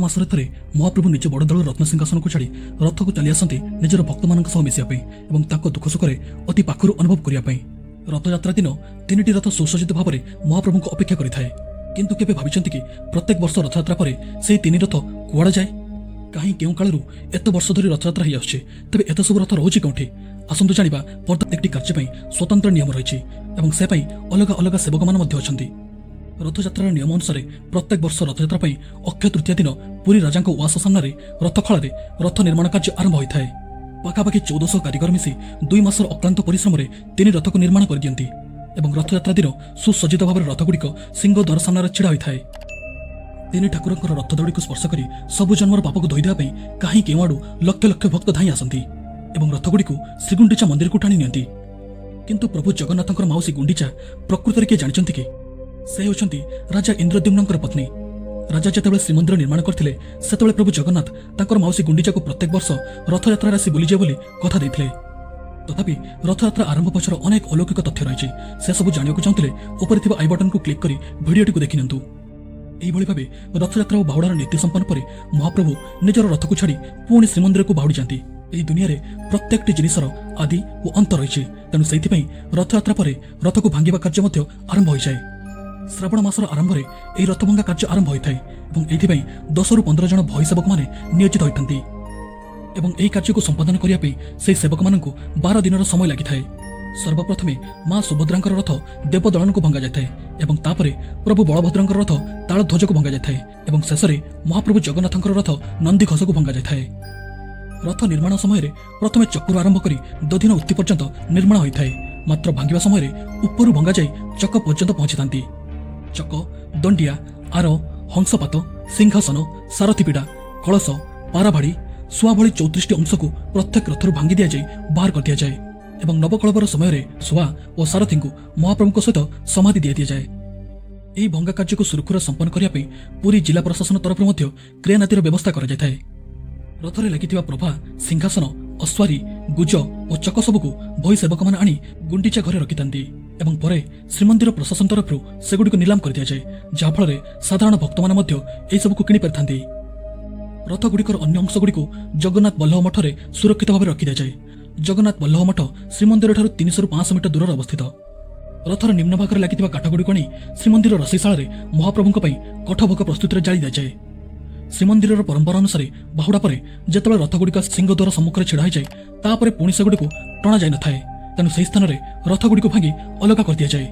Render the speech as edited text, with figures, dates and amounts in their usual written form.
ମାସରେ ଥରେ ମହାପ୍ରଭୁ ନିଜ ବଡ଼ଦେଉଳ ରତ୍ନସିଂହାସନକୁ ଛାଡ଼ି ରଥକୁ ଚାଲି ଆସନ୍ତି ନିଜର ଭକ୍ତମାନଙ୍କ ସହ ମିଶିବା ପାଇଁ ଏବଂ ତାଙ୍କ ଦୁଃଖ ସୁଖରେ ଅତି ପାଖରୁ ଅନୁଭବ କରିବା ପାଇଁ। ରଥଯାତ୍ରା ଦିନ ତିନିଟି ରଥ ସୁସଜ୍ଜିତ ଭାବରେ ମହାପ୍ରଭୁଙ୍କୁ ଅପେକ୍ଷା କରିଥାଏ। କିନ୍ତୁ କେବେ ଭାବିଛନ୍ତି କି, ପ୍ରତ୍ୟେକ ବର୍ଷ ରଥଯାତ୍ରା ପରେ ସେହି ତିନି ରଥ କୁଆଡ଼େ ଯାଏ? କାହିଁ କେଉଁ କାଳରୁ ଏତେ ବର୍ଷ ଧରି ରଥଯାତ୍ରା ହେଇଆସୁଛି। ତେବେ ଏତେ ସବୁ ରଥ ରହୁଛି କେଉଁଠି? ଆସନ୍ତୁ ଜାଣିବା। ପ୍ରତ୍ୟେକଟି କାର୍ଯ୍ୟ ପାଇଁ ସ୍ୱତନ୍ତ୍ର ନିୟମ ରହିଛି ଏବଂ ସେ ପାଇଁ ଅଲଗା ଅଲଗା ସେବକମାନେ ମଧ୍ୟ ଅଛନ୍ତି। ରଥଯାତ୍ରାର ନିୟମ ଅନୁସାରେ ପ୍ରତ୍ୟେକ ବର୍ଷ ରଥଯାତ୍ରା ପାଇଁ ଅକ୍ଷୟ ତୃତୀୟା ଦିନ ପୁରୀ ରାଜାଙ୍କ ଉଆସ ସାମ୍ନାରେ ରଥଖଳାରେ ରଥ ନିର୍ମାଣ କାର୍ଯ୍ୟ ଆରମ୍ଭ ହୋଇଥାଏ। ପାଖାପାଖି 1400 କାରିଗର ମିଶି 2 ମାସର ଅକ୍ଳାନ୍ତ ପରିଶ୍ରମରେ ତିନି ରଥକୁ ନିର୍ମାଣ କରିଦିଅନ୍ତି ଏବଂ ରଥଯାତ୍ରା ଦିନ ସୁସଜ୍ଜିତ ଭାବରେ ରଥଗୁଡ଼ିକ ସିଂହଦ୍ୱାର ସାମ୍ନାରେ ଛିଡ଼ା ହୋଇଥାଏ। ତିନି ଠାକୁରଙ୍କର ରଥ ଦଉଡ଼ିକୁ ସ୍ପର୍ଶ କରି ସବୁ ଜନ୍ମର ପାପକୁ ଧୋଇଦେବା ପାଇଁ କାହିଁ କେଉଁଆଡ଼ୁ ଲକ୍ଷ ଲକ୍ଷ ଭକ୍ତ ଧାଇଁ ଆସନ୍ତି ଏବଂ ରଥଗୁଡ଼ିକୁ ଶ୍ରୀଗୁଣ୍ଡିଚା ମନ୍ଦିରକୁ ଟାଣି ନିଅନ୍ତି। କିନ୍ତୁ ପ୍ରଭୁ ଜଗନ୍ନାଥଙ୍କର ମାଉସୀ ଗୁଣ୍ଡିଚା ପ୍ରକୃତରେ କିଏ, ଜାଣିଛନ୍ତି କି? ସେ ହେଉଛନ୍ତି ରାଜା ଇନ୍ଦ୍ରଦ୍ୟୁମ୍ନଙ୍କର ପତ୍ନୀ। ରାଜା ଯେତେବେଳେ ଶ୍ରୀମନ୍ଦିର ନିର୍ମାଣ କରିଥିଲେ, ସେତେବେଳେ ପ୍ରଭୁ ଜଗନ୍ନାଥ ତାଙ୍କର ମାଉସୀ ଗୁଣ୍ଡିଚାକୁ ପ୍ରତ୍ୟେକ ବର୍ଷ ରଥଯାତ୍ରାରେ ଆସି ବୁଲିଯିବେ ବୋଲି କଥା ଦେଇଥିଲେ। ତଥାପି ରଥଯାତ୍ରା ଆରମ୍ଭ ପଛର ଅନେକ ଅଲୌକିକ ତଥ୍ୟ ରହିଛି। ସେସବୁ ଜାଣିବାକୁ ଚାହୁଁଥିଲେ ଉପରେ ଥିବା I ବଟନକୁ କ୍ଲିକ୍ କରି ଭିଡ଼ିଓଟିକୁ ଦେଖିନିଅନ୍ତୁ। ଏହିଭଳି ଭାବେ ରଥଯାତ୍ରା ଓ ବାହୁଡ଼ାର ନୀତି ସମ୍ପନ୍ନ ପରେ ମହାପ୍ରଭୁ ନିଜର ରଥକୁ ଛାଡ଼ି ପୁଣି ଶ୍ରୀମନ୍ଦିରକୁ ବାହୁଡ଼ି ଯାଆନ୍ତି। ଏହି ଦୁନିଆରେ ପ୍ରତ୍ୟେକଟି ଜିନିଷର ଆଦି ଓ ଅନ୍ତ ରହିଛି। ତେଣୁ ସେଇଥିପାଇଁ ରଥଯାତ୍ରା ପରେ ରଥକୁ ଭାଙ୍ଗିବା କାର୍ଯ୍ୟ ମଧ୍ୟ ଆରମ୍ଭ ହୋଇଯାଏ। ଶ୍ରାବଣ ମାସର ଆରମ୍ଭରେ ଏହି ରଥଭଙ୍ଗା କାର୍ଯ୍ୟ ଆରମ୍ଭ ହୋଇଥାଏ ଏବଂ ଏଇଥିପାଇଁ 10ରୁ 15 ଜଣ ଭୋଇ ସେବକମାନେ ନିୟୋଜିତ ହୋଇଥାନ୍ତି ଏବଂ ଏହି କାର୍ଯ୍ୟକୁ ସମ୍ପାଦନ କରିବା ପାଇଁ ସେହି ସେବକମାନଙ୍କୁ 12 ଦିନର ସମୟ ଲାଗିଥାଏ। ସର୍ବପ୍ରଥମେ ମା ସୁଭଦ୍ରାଙ୍କର ରଥ ଦେବଦଳନକୁ ଭଙ୍ଗା ଯାଇଥାଏ ଏବଂ ତାପରେ ପ୍ରଭୁ ବଳଭଦ୍ରଙ୍କର ରଥ ତାଳଧ୍ୱଜକୁ ଭଙ୍ଗା ଯାଇଥାଏ ଏବଂ ଶେଷରେ ମହାପ୍ରଭୁ ଜଗନ୍ନାଥଙ୍କର ରଥ ନନ୍ଦିଘୋଷକୁ ଭଙ୍ଗା ଯାଇଥାଏ। ରଥ ନିର୍ମାଣ ସମୟରେ ପ୍ରଥମେ ଚକରୁ ଆରମ୍ଭ କରି ଦଧିନଉତି ପର୍ଯ୍ୟନ୍ତ ନିର୍ମାଣ ହୋଇଥାଏ। ମାତ୍ର ଭାଙ୍ଗିବା ସମୟରେ ଉପରୁ ଭଙ୍ଗାଯାଇ ଚକ ପର୍ଯ୍ୟନ୍ତ ପହଞ୍ଚିଥାନ୍ତି। ଚକ, ଦଣ୍ଡିଆ, ଆର, ହଂସପାତ, ସିଂହାସନ, ସାରଥିପିଡ଼ା, କଳସ, ପାରାଭାଡ଼ି, ଶୁଆ ଭଳି 34ଟି ଅଂଶକୁ ପ୍ରତ୍ୟେକ ରଥରୁ ଭାଙ୍ଗି ଦିଆଯାଇ ବାହାର କରିଦିଆଯାଏ ଏବଂ ନବକଳେବର ସମୟରେ ଶୁଆ ଓ ସାରଥିଙ୍କୁ ମହାପ୍ରଭୁଙ୍କ ସହିତ ସମାଧି ଦିଆଦିଆଯାଏ। ଏହି ଭଙ୍ଗା କାର୍ଯ୍ୟକୁ ସୁରୁଖୁରୁରେ ସମ୍ପନ୍ନ କରିବା ପାଇଁ ପୁରୀ ଜିଲ୍ଲା ପ୍ରଶାସନ ତରଫରୁ ମଧ୍ୟ କ୍ରେନ୍ ଆଦିର ବ୍ୟବସ୍ଥା କରାଯାଇଥାଏ। ରଥରେ ଲାଗିଥିବା ପ୍ରଭା, ସିଂହାସନ, ଅସ୍ୱାରୀ, ଗୁଜ ଓ ଚକ ସବୁକୁ ଭୋଇ ସେବକମାନେ ଆଣି ଗୁଣ୍ଡିଚା ଘରେ ରଖିଥାନ୍ତି ଏବଂ ପରେ ଶ୍ରୀମନ୍ଦିର ପ୍ରଶାସନ ତରଫରୁ ସେଗୁଡ଼ିକୁ ନିଲାମ କରିଦିଆଯାଏ, ଯାହାଫଳରେ ସାଧାରଣ ଭକ୍ତମାନେ ମଧ୍ୟ ଏହିସବୁକୁ କିଣିପାରିଥାନ୍ତି। ରଥଗୁଡ଼ିକର ଅନ୍ୟ ଅଂଶଗୁଡ଼ିକୁ ଜଗନ୍ନାଥ ବଲ୍ଲଭ ମଠରେ ସୁରକ୍ଷିତ ଭାବେ ରଖିଦିଆଯାଏ। ଜଗନ୍ନାଥ ବଲ୍ଲଭ ମଠ ଶ୍ରୀମନ୍ଦିରଠାରୁ 300ରୁ 500 ମିଟର ଦୂରରେ ଅବସ୍ଥିତ। ରଥର ନିମ୍ନ ଭାଗରେ ଲାଗିଥିବା କାଠଗୁଡ଼ିକୁ ଆଣି ଶ୍ରୀମନ୍ଦିର ରୋଷେଇଶାଳାରେ ମହାପ୍ରଭୁଙ୍କ ପାଇଁ କଠଭୋଗ ପ୍ରସ୍ତୁତିରେ ଜାଳି ଦିଆଯାଏ। ଶ୍ରୀମନ୍ଦିରର ପରମ୍ପରା ଅନୁସାରେ ବାହୁଡ଼ା ପରେ ଯେତେବେଳେ ରଥଗୁଡ଼ିକ ସିଂହଦ୍ୱାର ସମ୍ମୁଖରେ ଛିଡ଼ା ହୋଇଯାଏ, ତାପରେ ପୁଣି ସେଗୁଡ଼ିକୁ ଟଣା ଯାଇନଥାଏ। ତେଣୁ ସେହି ସ୍ଥାନରେ ରଥଗୁଡ଼ିକୁ ଭାଙ୍ଗି ଅଲଗା କରିଦିଆଯାଏ।